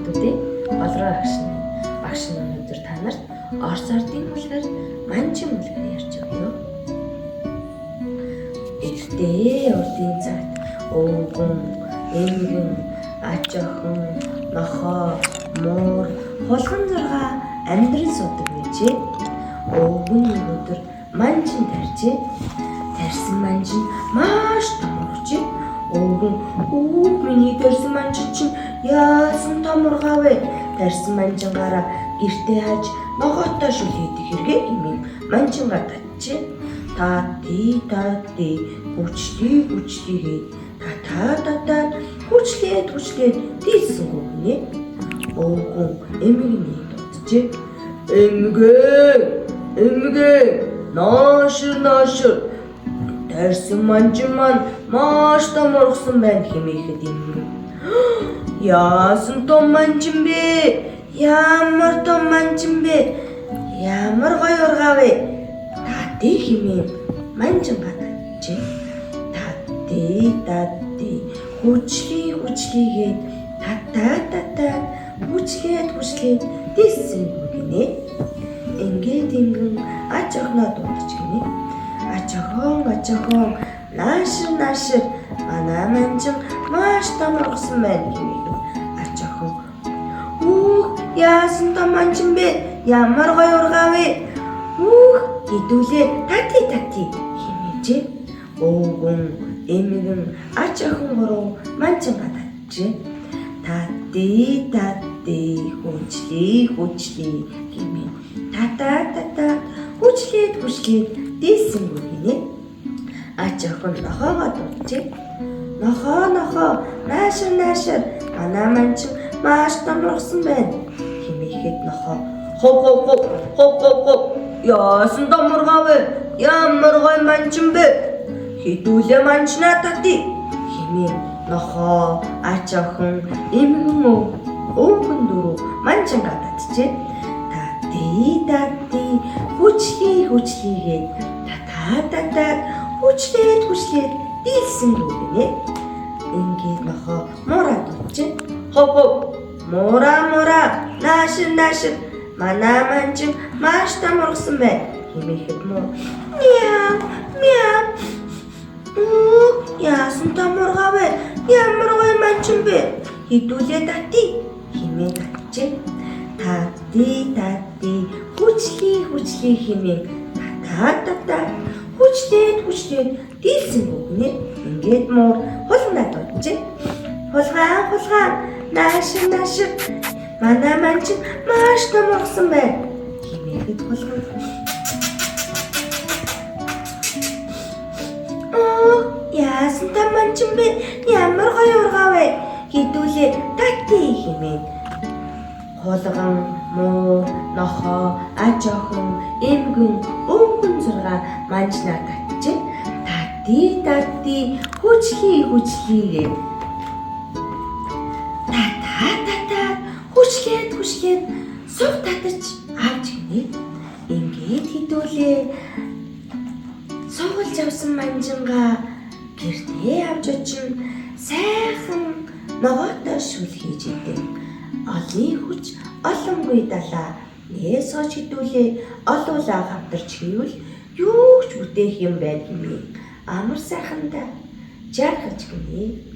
Хүүхдүүдээ, Болроо агш нь багш нь өнөөдөр та нарт Орос ардын үлгэр Манжин үлгэр ярьж өгье. Эртээ урдын цагт өвгөн, эмгэн, ач охин, нохой, муур, хулган зургаа амьдран суудаг байжээ. Өвгөн нэг өдөр манжин тарьжээ. Тарьсан манжин маш томорхжээ. Өвгөн "Өө, миний тарьсан манжин чинь яасан томоргоо вэ? Тарьсан манжингаараа гэртээ хаж ногоотой шүл хийдэг хэрэгээ" хэмээн манжингаа татжээ. Тати тати хүчлээ хүчлээгээд татаа татаад хүчлээд хүчлээд дийлсэнгүй гинэ. Өвгөн эмгэнийг дууджээ. "Эмгээ, эмгээ, наашир наашир, тарьсан манжин маань маш томоргосон байна" хэмээхэд эмгэн "Яасан том манжин бэ? Ямар том манжин бэ? Ямар гоё ургаа вэ? Тати" хэмээн манжингаа татжээ. Тати тати хүчлээ хүчлээгээд татаа татаа хүчлээд хүчлээд дийлсэнгүй гинэ. Ингээд ингэн ач охиноо дуудаж гинэ. "Ач охин, ач охин, наашир наашир, манай манжин маш томоргосон байна" хэмээхэд ач охин "Хүүх, яасан том манжин бэ? Ямар гоё ургаа вэ? Хүүх, хэдүүлээ тати тати" хэмээжээ. Өвгөн, эмгэн, ач охин гурав манжингаа татжээ. Тати тати хүчлээ хүчлээ хэмээн татаа татаа хүчлээд хүчлээд дийлсэнгүй гинэ. Ач охин нохоогоо дууджээ. "Нохоо, нохоо, наашир наашир, манай манжин маш томоргосон байна" хэмээхэд нохоо "Хов хов хов хов хов хов, яасан томоргоо вэ? Ямар гоё манжин бэ? Хэдүүлээ манжнаа тати" хэмээн нохоо, ач охин, эмгэн, өвгөн дөрөв манжингаа татжээ. Тати тати хүчлээ хүчлээгээд татаа татаад хүчлээд хүчлээд дийлсэнгүй гинэ. Ингээд нохоо муураа дууджээ. "Хов хов, муураа муураа, наашир наашир, манай манжин маш томоргосон байна" хэмээхэд муур "Мяу мяу, яасан томоргоо вэ? Ямар гоё манжин бэ? Хэдүүлээ тати" хэмээн татжээ. Тати тати хүчлээ хүчлээ хэмээн татаа татаа хүчлээд хүчлээд дийлсэнгүй гинэ. Ингээд муур хулгана дууджээ. "Хулгайн, хулгайн, наашир наашир, манай манжин маш томоргосон байна" хэмээхэд хулган "Оо, яасан том манжин бэ? Ямар гоё ургаа вэ? Хэдүүлээ тати" хэмээн хулган, муур, нохой, аж охин, эмгэн, өвгөн зургаа манжнаа татжээ. Тати тати хүчлээ хүчлээгээд татаа татаад хүчлээд хүчлээд сув татаж авч гинэ. Ингээд хэдүүлээ суулж авсан манжингаа гэртээ авч очин сайхан ногоотой шүл хийж идэв. Олны хүч олонгүй далаа нээс хойш хэдүүлээ олуулаа хамтарч хийвэл юу ч бүтээх юм байна хэмээн амар сайхандаа жаргаж гинэ.